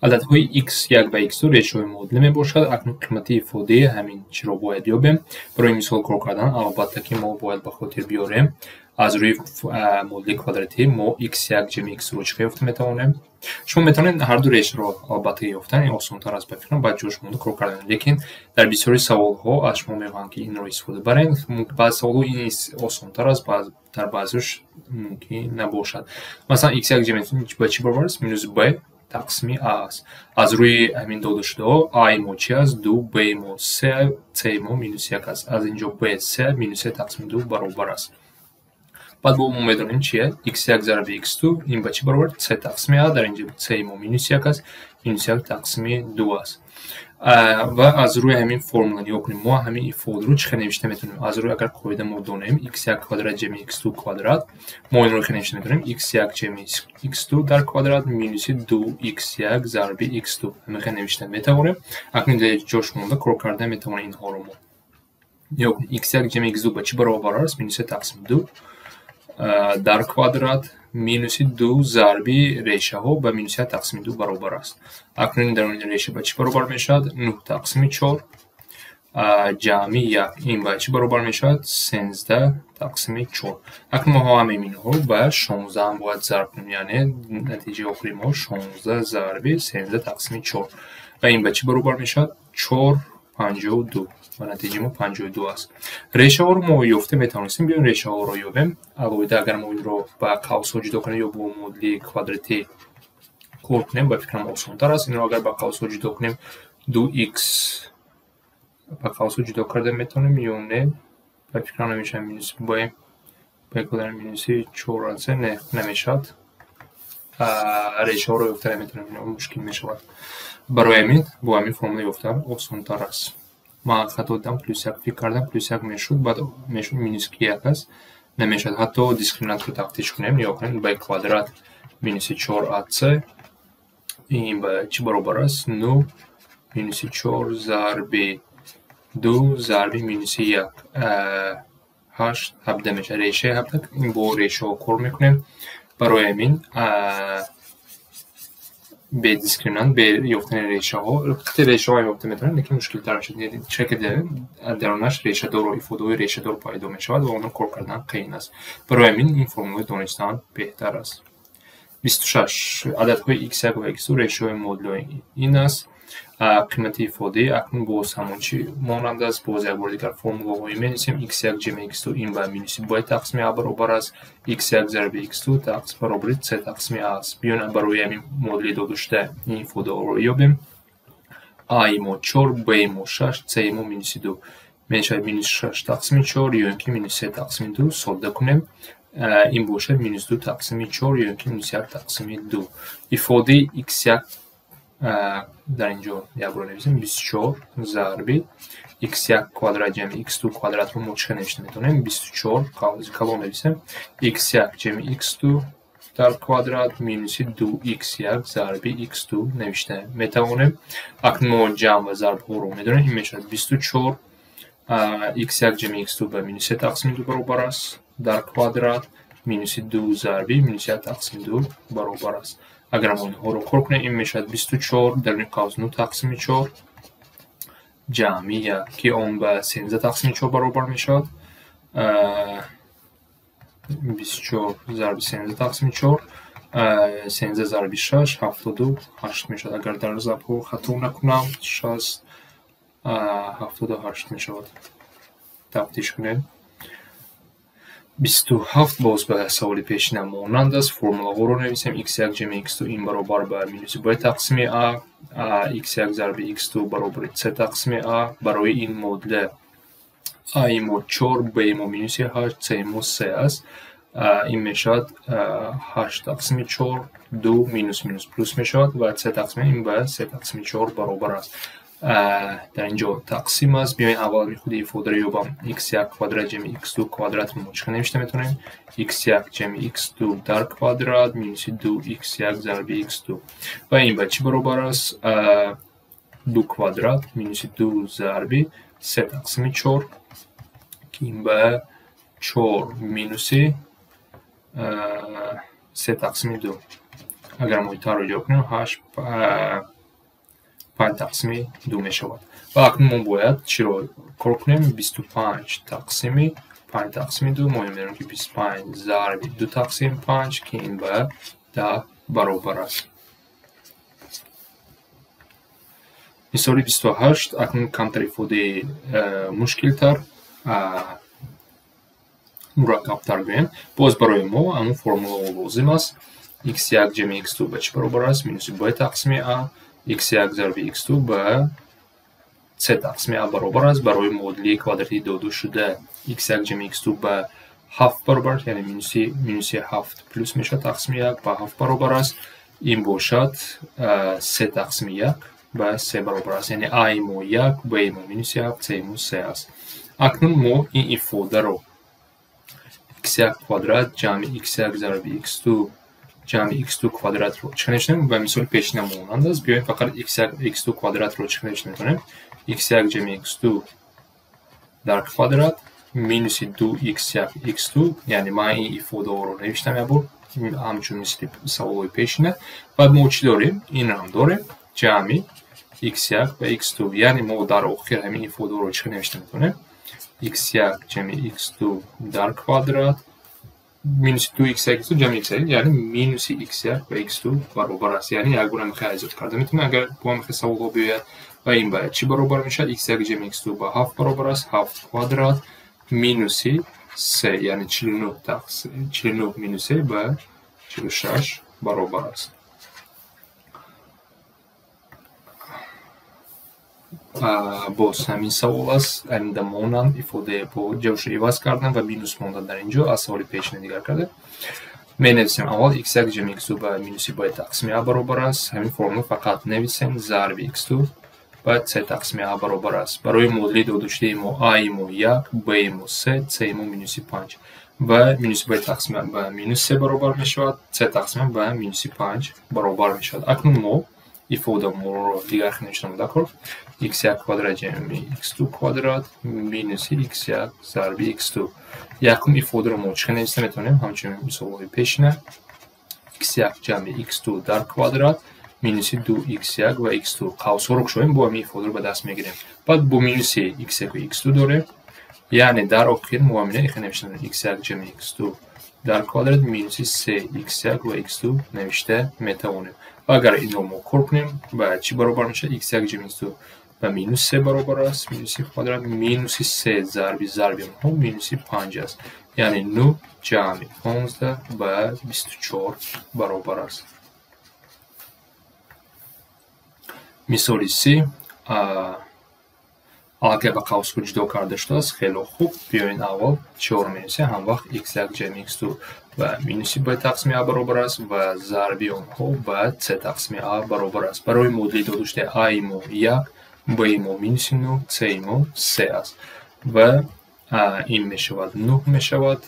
Ададҳои x1 ва x2 решаҳои муодила мебошад. Акнун қимати ифодаи ҳамин чиро бояд ёбем. Барои мисол кор кардан, албатта ки мо бояд ба хотир биёрем, аз рӯи муодилаи квадратӣ мо x1 ҷамъи x2-ро чӣ ёфта метавонем. Шумо метавонед ҳар ду решаро албатта ёфтан, ин осонтар аст ба фикрам, баъд ҷош монда кор кардан. Лекин дар бисёри саволҳо аз шумо мехоҳанд, ки инро истифода баред. Баъзе саволҳо ин осонтар аст, дар баъзеаш мумкин набошад. Масалан, x1 ҷамъи ба чӣ баробар аст? Минус b тақсими а аст. Аз рӯи ҳамин додашудаҳо а-и мо чи аст? 2, б-и мо 3, с-и мо минус 1 аст. Аз инҷо б 3, минус 3 тақсими 2 баробар аст. Баъд бо мо медонем чие? x1 зарби x2 ин ба чӣ баробар? c тақсими а. Дар инҷо c-и мо минус 1 аст, минус 1 тақсими 2 аст. Ва аз рӯи ҳамин формула нигоҳ кунем, мо ҳамин ифодаро чӣ хел навишта метавонем? Аз рӯи агар қоида мо донем x1 квадрат ҷамъи x2 квадрат, мо инро хел навишта метавонем: x1 ҷамъи x2 дар квадрат минуси 2x1 зарби x2. Ҳамин хел навишта метавонем. Акнун дар ҷош монда кор карда метавонем инҳоро мо. Нигоҳ кунем, x1 ҷамъи x2 ба чӣ баробар аст? Минус 3 тақсими 2 дар квадрат минуси 2 зарби решаҳо ба минус 1 тақсими 2 баробар аст. Акнун дар ин реша ба чӣ баробар мешавад? 9 тақсими 4 ҷамъи 1 ин ба чӣ баробар мешавад? 13 тақсими 4. Акнун мо ҳамаи инҳоро ба 16 ҳам бояд зарб кунем, яъне натиҷаи охири мо 16 зарби 13 тақсими 4 ва ин ба чӣ баробар мешавад? 4 52 ва натиҷаи мо 52 аст. Решаҳоро мо ёфта метавонистем. Биёем, решаҳоро ёбем. Алоҳида агар мо инро ба қавсҳо ҷудо кунем ё бо муодилаи квадратӣ кор кунем, ба фикрам, осонтар аст. Инро агар ба қавсҳо ҷудо кунем, 2x ба қавсҳо ҷудо карда метавонем ё не? Ба фикрам, намешавад. Минус б, б квадрат минуси 4 ac не, намешавад. Решаҳоро ёфта наметавонем, мушкил мешавад. Барои ҳамин бо ҳамин формула ёфтан осонтар аст. Ман хато дидам, плюс як фикр кардам, плюс як мешуд, баъд мешуд минус ки як аст, намешавад. Ҳатто дискриминантро тафтиш кунем, нигоҳ кунем, б квадрат минуси 4 ac ин ба чӣ баробар аст? 9 минуси 4 зарби 2 зарби минуси 1, 8, 17 мешавад. Решаи 17, ин бо решаҳо кор мекунем. Барои ҳамин бе дискриминант, бе ёфтани решаҳо, решаҳо ёфта метавонем, лекин мушкилтар мешавад. Чаро ки дарунаш решадору ифодаҳои решадор пайдо мешавад ва онро кор кардан қиин аст. Барои ҳамин ин формулаи донистан беҳтар аст. 26. Ададҳои x1 ва x2 решаҳои муодилаҳои ин аст. Қимати ифодаи акнун боз ҳамон чи монанд аст. Боз як бори дигар формулаҳои менависем. x1 ҷамъи x2 ин ба минуси б тақсими а баробар аст. x1 зарби x2 тақсим баробари c тақсими а аст. Биёем, барои ҳамин муодилаи додашуда ин ифодаҳоро ёбем. а-и мо 4, б-и мо 6, c-и мо минуси 2 мешавад. Минус 6 тақсими 4 ё ин ки минус 3 тақсими 2. Содда кунем, ин бошад минус 2 тақсими 4 ё ин ки минус 1 тақсими 2. Ифодаи x1 дар инҷо як бор нависем: 24 зарби x1 квадрат ҷамъи x2 квадратро мо чӣ навишта метавонем? 24 қавзи калон нависем, x1 ҷамъи x2 дар квадрат минуси 2x1 зарби x2 навишта метавонем. Акнун мо ҷамъ ва зарбҳоро медонем. Ин мешавад 24, x1 ҷамъи x2 ба минус 3 тақсими 2 баробар аст, дар квадрат минуси 2 зарби минус 1 тақсими 2 баробар аст. Агар мо инҳоро кор кунем, ин мешавад 24 даруни қавс 9 тақсими 4 ҷамъи 1, ки он ба 13 тақсими 4 баробар мешавад. 24 зарби 13 тақсими 4, 13 зарби 6 78 мешавад. Агар дар зарбҳо хато накунам, 6 78 мешавад. Тафтиш кунем. 27 боз ба саволи пешина монанд аст. Формулаҳоро нависем. x1 ҷамъи x2 ин баробар ба минуси б тақсими а, x1 зарби x2 баробари c тақсими а. Барои ин муодила а-и мо 4, б-и мо минуси 8, c-и мо 3 аст. Ин мешавад 8 тақсими 4, 2, минус минус плюс мешавад ва c тақсими ин ба 3 тақсими 4 баробар аст. Дар ин ҷо тақсим аст. Биёем, аввал худи ифодаро ёбам. x1 квадрат ҷамъи x2 квадрат мо чӣ навишта метавонем? x1 ҷамъи x2 дар квадрат минуси 2x1 зарби x2 ва ин ба чӣ баробар аст? 2 квадрат минуси 2 зарби 3 тақсими 4, ки ин ба 4 минуси 3 тақсими 2. Агар мо тарро ҷо кунем, 8. 5 тақсими 2 мешавад. Ва акнун мо бояд чиро кор кунем? 25 тақсими 5 тақсими 2, мо мебинем ки 25 зарби 2 тақсими 5, ки ин ба 10 баробар аст. Мисоли 28, акнун камтар ифодаи мушкилтар, мураккабтар гӯем. Боз барои мо ҳамун формулао лозим аст. x1 ҷамъи x2 ба чӣ баробар аст? Минуси b тақсими a, x1 зарби x2 ба c тақсими a баробар аст. Барои модули квадратии додашуда x1 ҷамъи x2 ба 7 баробар аст, яъне минуси 7 плюс мешавад тақсими 1 ба 7 баробар аст. Ин бошад 3 тақсими 1 ба 3 баробар аст. Яъне a-и мо 1, b-и мо минуси 7, c-и мо 3 аст. Акнун мо ин ифодаро x1 квадрат ҷамъи x1 зарби x2 ҷамъи x2 квадратро чӣ навиштем? Ба мисоли пешина монанд аст. Биёем фақат x1 x2 квадратро чӣ навишта метавонем? x1 ҷамъи x2 дар квадрат минуси 2x1 x2, яъне ман ин ифодаҳоро навиштам як бор, ҳамчун мисли саволҳои пешина. Баъд мо чӣ дорем? Инро ҳам дорем, ҷамъи x1 ва x2. Яъне мо дар охир ҳамин ифодаҳоро чӣ навишта метавонем? x1 ҷамъи x2 дар квадрат минуси 2x1 x2 ҷамъи x1, яъне минуси x1 ва x2 баробар аст. Яъне як бора мехоҳем изод карда метавонем, агар бо ҳамин саволҳо биёяд. Ва ин ба чӣ баробар мешавад? x1 ҷамъи x2 ба 7 баробар аст. 7 квадрат минуси 3, яъне 49 тақсим 49 минус 3 ба 46 баробар аст. Боз ҳамин савол аст, ҳамин да монанд ифодаи бо ҷавшро иваз кардан ва минус мондан дар инҷо аз саволи пешина дигар карда. Менависем аввал x1 ҷамъи x2 ба минуси b тақсими a баробар аст. Ҳамин формула фақат нависем зарби x2 ба c тақсими a баробар аст. Барои модули додашудаи мо a-и мо 1, b-и мо 3, c-и мо минуси 5 ва минуси b тақсими a ба минус 3 баробар мешавад, c тақсими a ба минуси 5 баробар мешавад. Акнун мо ифодаморо дигар навиштам дакор x1 квадрат ҷамъи x2 квадрат минуси x1 зарби x2. Якум ифодаро мо чӣ нависта метавонем? Ҳамчун мисолҳои пешина x1 ҷамъи x2 дар квадрат минуси 2x1 ва x2. Қавсҳоро кушоем, бо ҳамин ифодаро ба даст мегирем. Баъд бо минуси x1 ва x2 дорем. Яъне дар охир мо ҳамина ихе навишта x1 ҷамъи x2 дар квадрат минуси 3x1 ва x2 навишта метавонем. Ва агар инро мо кор кунем, ба чӣ баробар мешавад? x1 ҷамъи x2 ба минус 3 баробар аст, минуси квадрат минуси 3 зарби зарби онҳо минуси 5 аст. Яъне 9 ҷамъи 15 ба 24 баробар аст. Мисоли 3 аллакай ба қавсҳо ҷудо карда шудааст. Хело хуб. Биёед аввал чиҳоро менависем. Ҳамвақт x1 ҷамъи x2 ба минуси b тақсими a баробар аст ва зарби онҳо ба c тақсими a баробар аст. Барои модули додашудаи a-и мо 1, b-и мо минуси 9, c-и мо 3 аст. Ва ин мешавад 9 мешавад,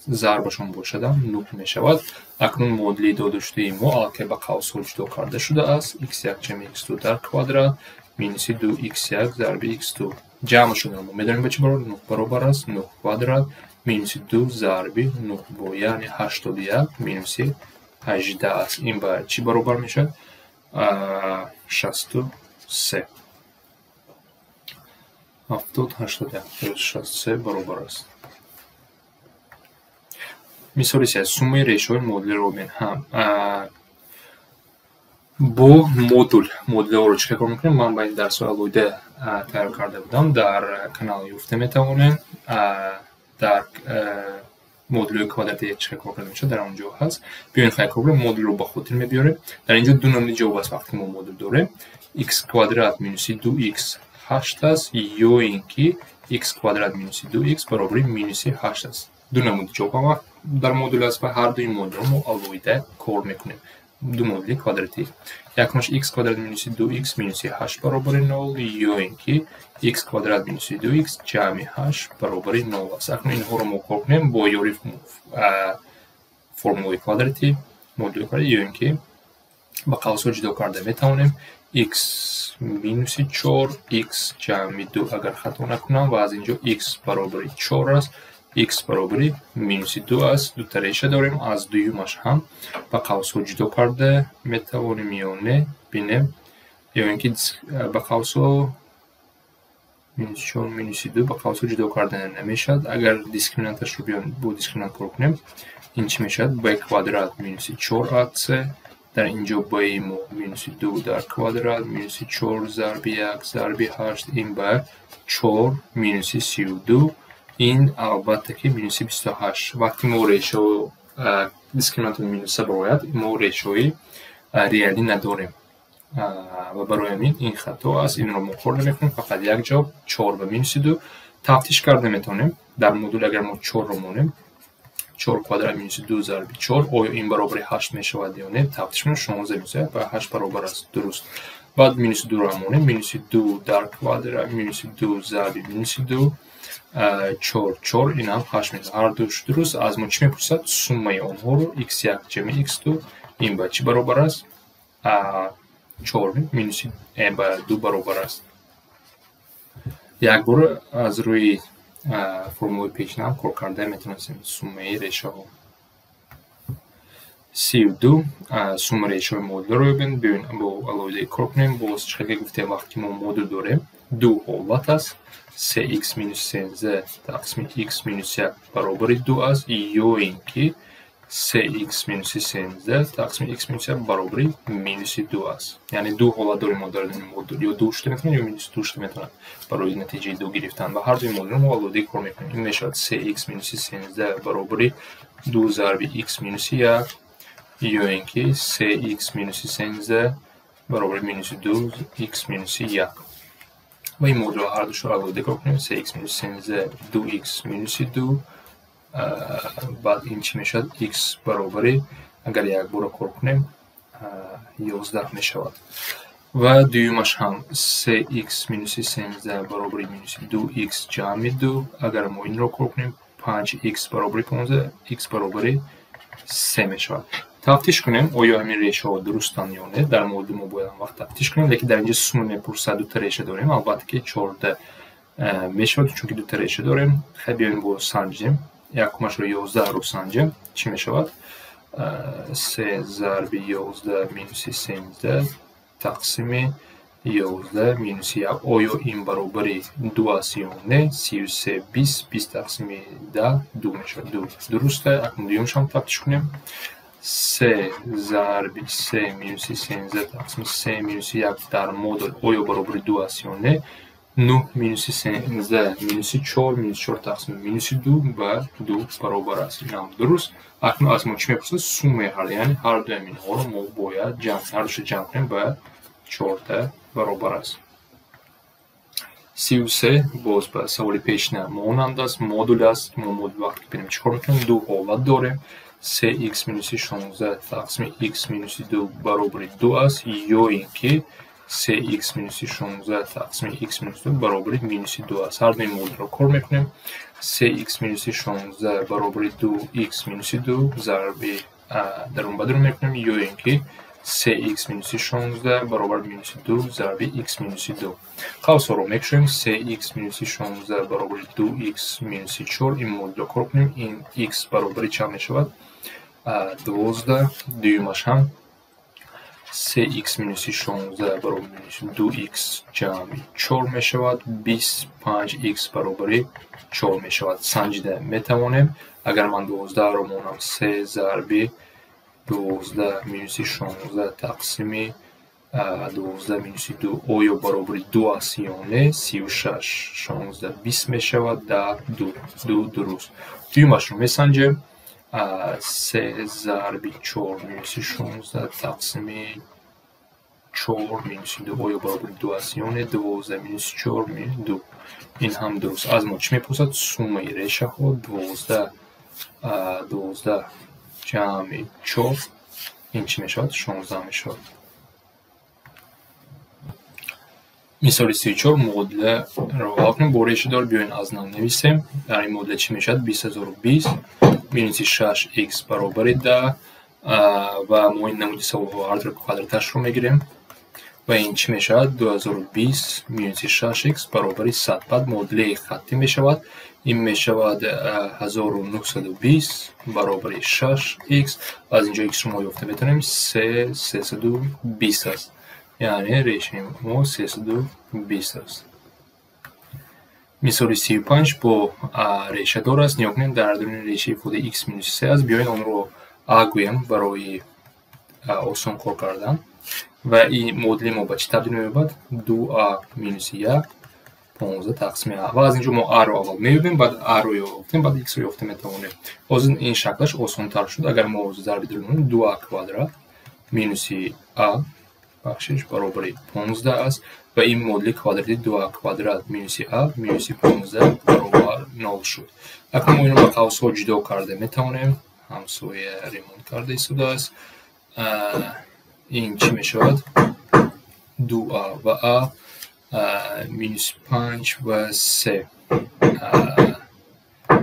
зарбашон бошад ҳам 9 мешавад. Акнун модули додашудаи мо аллакай ба қавсҳо ҷудо карда шудааст. x1 ҷамъи x2 дар квадрат минуси 2x1 зарби x2. Ҷамъашонро мо медонем ба чӣ баробар? 9 баробар аст. 9 квадрат минуси 2 зарби 9 бо, яъне 81 минуси 18 аст. Ин ба чӣ баробар мешавад? 63. 70 81 63 баробар аст. Мисоли 3, суммаи решаҳои модулиро бибин. Бо модул модулҳоро чӣ кор мекунем? Ман ба ин дарсҳои алоҳида тайёр карда будам, дар канал ёфта метавонем. Дар модулҳои квадратӣ чӣ кор карда мешавад, дар он ҷо ҳаст. Биёед хайр кор кунем, модулро ба хотир мебиёрем. Дар инҷо ду намуди ҷавоб аст вақте мо модул дорем. x квадрат минуси 2x 8 аст, ё ин ки x квадрат минуси 2x баробари минуси 8 аст. Ду намуди ҷавоб ҳам дар модул аст ва ҳар дуи модулро мо алоҳида кор мекунем. Ду модули квадратӣ. Якумаш x квадрат минуси 2x минуси 8 баробари 0, ё ин ки x квадрат минуси 2x ҷамъи 8 баробари 0 аст. Акнун инҳоро мо кор кунем бо ёрии формулаи квадратӣ, модули квадратӣ, ё ин ки ба қавсҳо ҷудо карда метавонем. X минуси 4, x ҷамъи 2 агар хато накунам, ва аз инҷо x баробари 4 аст, x баробари минуси 2 аст. Дута реша дорем, аз дуюмаш ҳам ба қавсҳо ҷудо карда метавонем ё не, бинем. Ё ин ки ба қавсҳо минус 4 минуси 2 ба қавсҳо ҷудо карда намешавад. Агар дискриминанташро биём бо дискриминант кор кунем, ин чӣ мешавад? B квадрат минуси 4ac. Дар инҷо b мо минуси 2 дар квадрат минуси 4 зарби 1 зарби 8, ин ба 4 минуси 32, ин албатта ки минуси 28. Вақте мо решао дискриминантро минуса барояд, мо решаҳои реалӣ надорем. Ва барои ҳамин ин хато аст, инро мо кор намекунем, фақат як ҷавоб 4 ба минуси 2. Тафтиш карда метавонем. Дар модул агар мо 4-ро монем, 4 квадрат минуси 2 зарби 4, оё ин баробари 8 мешавад ё не? Тафтиш кунем, 16 минуси 1 ба 8 баробар аст. Дуруст. Баъд минуси 2-ро монем, минуси 2 дар квадрат минуси 2 зарби минуси 2, 4 4, ин ҳам 8 мешавад. Ҳар душ дуруст. Аз мо чӣ мепурсад? Суммаи онҳоро x1 ҷамъи x2, ин ба чӣ баробар аст? 4 минуси ба 2 баробар аст. Як бор аз рӯи формулаи пешина кор карда метавонистем суммаи решаҳо. 32 сумма решаҳои модулро ёбем. Биёем бо алоҳидаи кор кунем. Боз чӣ хеле гуфтем, вақте ки мо модул дорем, ду ҳолат аст. 3x минус 13 тақсими x минус 1 баробари 2 аст, ё ин ки 3x минуси 13 тақсими x минус 1 баробари минуси 2 аст. Яъне ду ҳолат дорем мо дар ин модул, ё 2 шуда метавонад, ё минуси 2 шуда метавонад барои натиҷаи 2 гирифтан. Ва ҳар дуи модулро мо алоҳида кор мекунем. Ин мешавад 3x минуси 13 баробари 2 зарби x минуси 1, ё ин ки 3x минуси 13 баробари минуси 2 x минуси 1. Ва ин модулро ҳар душро алоҳида кор кунем. 3x минуси 13 2x минуси 2, баъд ин чӣ мешавад? X баробари, агар якбора кор кунем, 11 мешавад. Ва дуюмаш ҳам 3x минуси 13 баробари минуси 2x ҷамъи 2. Агар мо инро кор кунем, 5x баробари 15, x баробари 3 мешавад. Тафтиш кунем, оё ҳамин решаҳо дурустанд ё не. Дар модул мо бояд он вақт тафтиш кунем, лекин дар инҷо сумма мепурсад, дута реша дорем, албатта ки 14 мешавад, чунки дута реша дорем. Хай биёем бо санҷем. Якумашро 11-ро санҷем, чӣ мешавад? 3 зарби 11 минуси 13 тақсими 11 минуси 1. Оё ин баробари 2 аст ё не? 33 20, 20 тақсими 10 2 мешавад. 2 дуруст. Акнун дуюмашам тафтиш кунем. 3 зарби 3 минуси 13 тақсими 3 минуси 1 дар модул оё баробари 2 аст ё не? 9 минуси 13 минуси 4 минус 4 тақсими минуси 2 ба 2 баробар аст. Ин ҳам дуруст. Акнун аз мо чӣ мепурсад? Суммаи ҳар, яъне ҳар дуи инҳоро мо бояд ҷамъ, ҳар душро ҷамъ кунем, ба 14 баробар аст. 33 боз ба саволи пешина монанд аст, модул аст. Мо модул вақте ки бинем чӣ кор мекунем? Ду ҳолат дорем. 3x минуси 16 тақсими x минуси 2 баробари 2 аст, ё ин ки 3x минуси 16 тақсими x минус 2 баробари минуси 2 аст. Ҳар дуи модулро кор мекунем. 3x минуси 16 баробари 2x минуси 2 зарби дарун ба дарун мекунем, ё ин ки 3x минуси 16 баробар минуси 2 зарби x минуси 2. Қавсҳоро мекушоем. 3x минуси 16 баробари 2x минуси 4. Ин модулро кор кунем. Ин x баробари чанд мешавад? 12. Дуюмаш ҳам 3x минуси 16 баробари минуси 2x ҷамъи 4 мешавад. 25x баробари 4 мешавад. Санҷида метавонем. Агар ман 12-ро монам, 3 зарби 12 минуси 16 тақсими 12 минуси 2 оё баробари 2 аст ё не? 36 16 20 мешавад, 10 2 2 дуруст. Дуюмашро месанҷем. 3 зарби 4 минуси 16 тақсими 4 минуси 2 оё баробари 2 аст ё не? 12 минуси 4 минус 2. Ин ҳам дуруст. Аз мо чӣ мепурсад? Суммаи решаҳо 12 12 ҷамъи 4, ин чӣ мешавад? 16 мешавад. Мисоли 34 модулро ҳал кунем. Бо реша дор биёем аз нав нависем. Дар ин модула чӣ мешавад? 20020 минуси 6x баробари 10, ва мо ин намуди саволҳо ҳар дуро квадраташро мегирем. Ва ин чӣ мешавад? 2020 минуси 6x баробари 100. Баъд модулаи хаттӣ мешавад. Ин мешавад 1920 баробари 6x. Аз инҷо x-ро мо ёфта метавонем. 3 320 аст. Яъне решаи мо 320 аст. Мисоли 35 бо решадор аст. Нигоҳ кунед, дар даруни решаи ифодаи x минуси 3 аст. Биёед онро а гӯем барои осон кор кардан. Ва ин модули мо ба чӣ табдил меёбад? 2а минуси 1 15 тақсими а. Ва аз ин ҷо мо а-ро аввал меёбем, баъд а-ро ёфтем, баъд x-ро ёфта метавонем. Ҳозир ин шаклаш осонтар шуд. Агар мо зарби ду кунем, 2а квадрат минуси а бахшиш баробари 15 аст ва ин модули квадрати 2а квадрат минуси а минуси 15 баробар 0 шуд. Акнун мо инро ба қавсҳо ҷудо карда метавонем. Ҳамсоя ремонт карда истодааст. Ин чӣ мешавад? 2а ва а минус 5 ва 3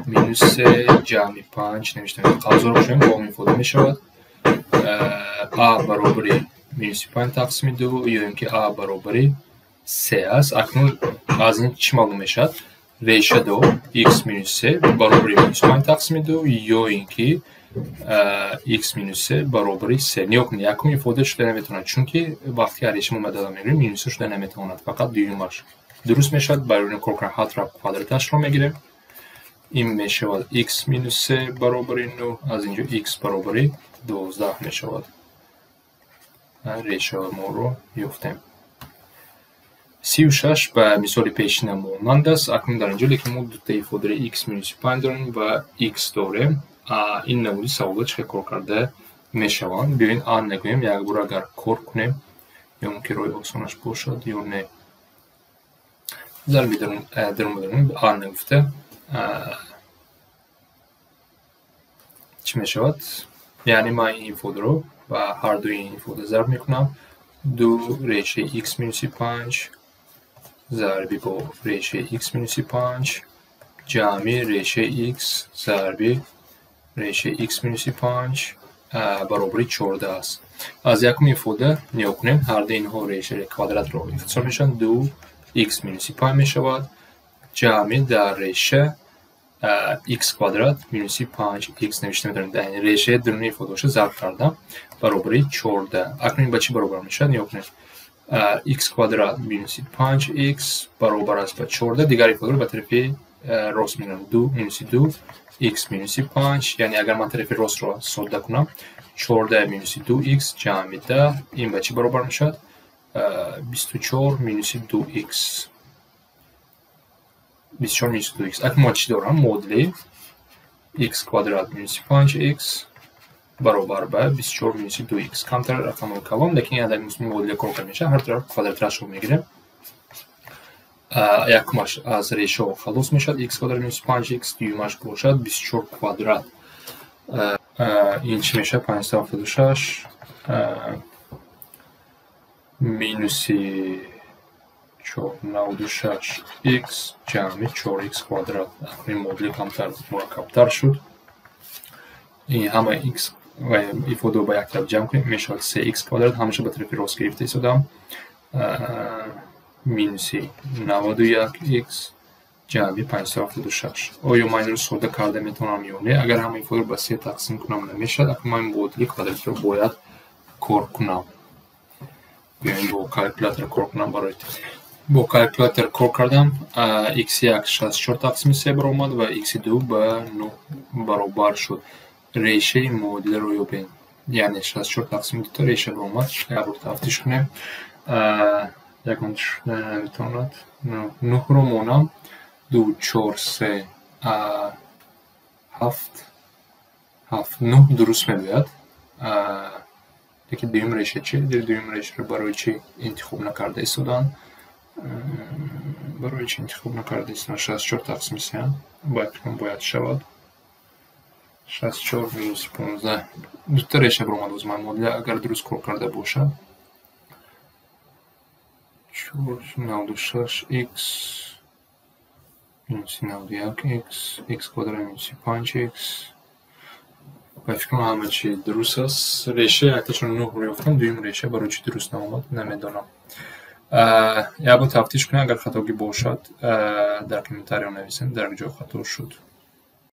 минус 3 ҷамъи 5 навишта мешавад. Қавсҳоро кушоем, бо он ифода мешавад. А баробари минуси 5 тақсими 2 ё ин ки а баробари 3 аст. Акнун аз ин чӣ маълум мешавад? Реша до x минус 3 баробари минус 5 тақсими 2 ё ин ки x минус 3 баробари 3. Нигоҳ кунед, якум ифода шуда наметавонад, чунки вақте реша мо додам мегирем, минусо шуда наметавонад, фақат дуюмаш дуруст мешавад. Барои ин кор кардан ҳар тараф квадраташро мегирем. Ин мешавад x минус 3 баробари 9, аз ин ҷо x баробари 12 мешавад. Реша моро ёфтем. 36 ба мисоли пешина монанд аст. Акнун дар ин ҷо лекин мо дута ифодаи x минуси 5 дорем ва x дорем. Ин намуди саволҳо чӣ хел кор карда мешаванд? Биёед а нагӯем, якбор агар кор кунем, ё мумкин роҳи осонаш бошад ё не. Зарби дарун а нагуфта чӣ мешавад? Яъне ман ин ифодаро ба ҳар дуи ин ифода зарб мекунам. 2 решаи x минуси 5 зарби бо решаи x минуси 5 ҷамъи решаи x зарби решаи x минуси 5 баробари 14 аст. Аз якум ифода нигоҳ кунем, ҳар ду инҳо решаи квадратро ихтисор мешаванд. 2x минуси 5 мешавад ҷамъи дар реша x квадрат минуси 5x навишта метавонем. Яъне решаи дуруни ифодаҳоша зарб кардам баробари 14. Акнун ин ба чӣ баробар мешавад? Нигоҳ кунед, x квадрат минуси 5x баробар аст ба 14. Дигар ифодаро ба тарафи рост мегирам. 2 минуси 2 x минуси 5, яъне агар ман тарафи ростро содда кунам, 14 минуси 2x ҷамъи 10 ин ба чӣ баробар мешавад? 24 минуси 2x. 24 минуси 2x. Акнун мо чӣ дорам? Модули x квадрат минуси 5x баробар ба 24 минуси 2x. Камтар рақамҳои калон, лекин ин адад модули кор карда мешавад. Ҳар тараф квадраташро мегирем. Якумаш аз решаҳо халос мешавад, x квадрат минуси 5x, дуюмаш бошад 24 квадрат. Ин чӣ мешавад? 576 минуси 496x ҷамъи 4x квадрат. Акнун модули камтар мураккабтар шуд. Ин ҳама x ва ифодаро ба як тараф ҷамъ кунем, мешавад 3x квадрат, ҳамаша ба тарафи рост гирифта истодам, минуси 91x ҷамъи 576. Оё ман инро содда карда метавонам ё не? Агар ҳама ифодаро ба 3 тақсим кунам, намешавад. Акнун ман модули квадратиро бояд кор кунам. Биёем бо калькулятор кор кунам. Барои бо калькулятор кор кардам, x1 64 тақсими 3 баромад ва x2 ба 9 баробар шуд. Решаи модулро ёбем, яъне 64 тақсими 2 реша баромад. Як бор тафтиш кунем. Ягон наметавонад. 9-ро монам. 2 4 3 7 7 9 дуруст мебояд. Лекин дуюм реша чӣ? Дуюм решаро барои чӣ интихоб накарда истоданд? Барои чӣ интихоб накарда истоданд? 64 тақсими 3 бояд шавад. 64 минус 15. Дута реша баромад. Боз ман модули агар дуруст кор карда бошад. 496x минуси 91x x квадрат минуси 5x. Ба фикрам ҳама чи дуруст аст. Реша якташро 9 ёфтам, дуюм реша барои чӣ дуруст наомад, намедонам. Як бор тафтиш кунед, агар хатогӣ бошад, дар комментариҳо нависед, дар ҷо хато шуд.